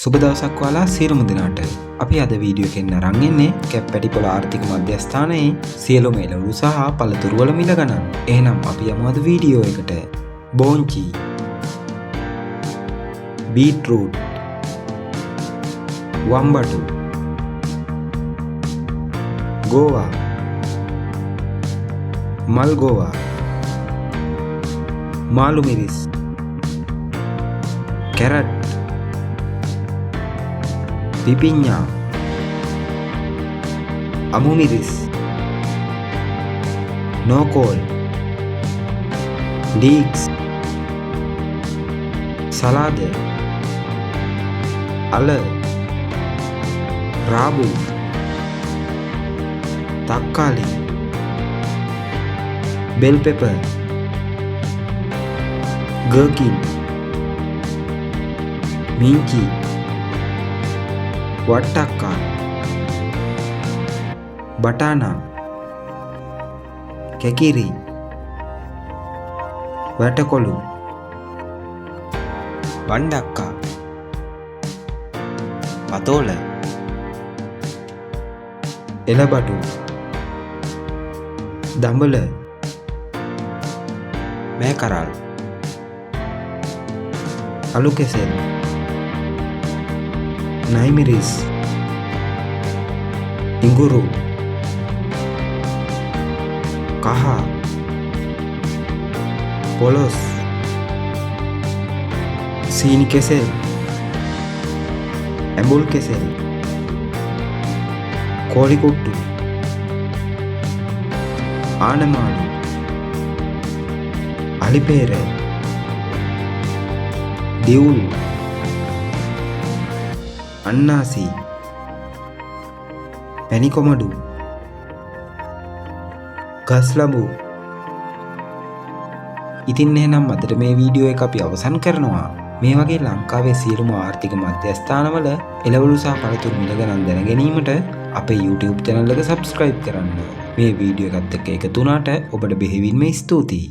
සුබ දවසක් ඔයාලා සියලුම දෙනාට. අපි අද වීඩියෝ එකෙන් අරන් එන්නේ කැප්පැටිපොළ ආර්ථික මධ්‍යස්ථානයේ සියලුම එළවලු සහ පළතුරු වල මිල ගණන්. එහෙනම් අපි යමු අද වීඩියෝ එකට. බෝංචි, බීට්රූට්, වම්බටු, ගෝවා, මල්ගෝවා, මාළු මිරිස්, කැරට්, පිපිඤ්ඤා, අමු මිරිස්, නෝකෝල්, ලීක්ස්, සලාද, අල, රාබු, තක්කාලි, බෙල් පෙපර්, ගර්කින්, මිංචි, වට්ටක්කා, බටානා, කැකිරි, වැටකොළු, වණ්ඩක්කා, පතෝල, එළබටු, දඹල, මෑකරල්, අලු කෙසෙල්, නයිමිරිස්, ඉඟුරු, කහ, පොළොස්, සීනි කෙසෙල්, ඇඹුල් කෙසෙල්, කෝලි කුට්ටු, ආනමාලු, අලිපේර, දිවුල්, අන්නාසි, පැණිකොමඩු, ගස්ලබු. ඉතින් එහෙනම් අදට මේ වීඩියෝ එක අපි අවසන් කරනවා. මේ වගේ ලංකාවේ සියලුම ආර්ථික මධ්‍යස්ථානවල එළවලු සහ පළතුරු මිල ගණන් දැන ගැනීමට අපේ YouTube channel එක subscribe කරන්න. මේ වීඩියෝ එකත් එක්ක එකතු වුණාට ඔබට බෙහෙවින්ම ස්තුතියි.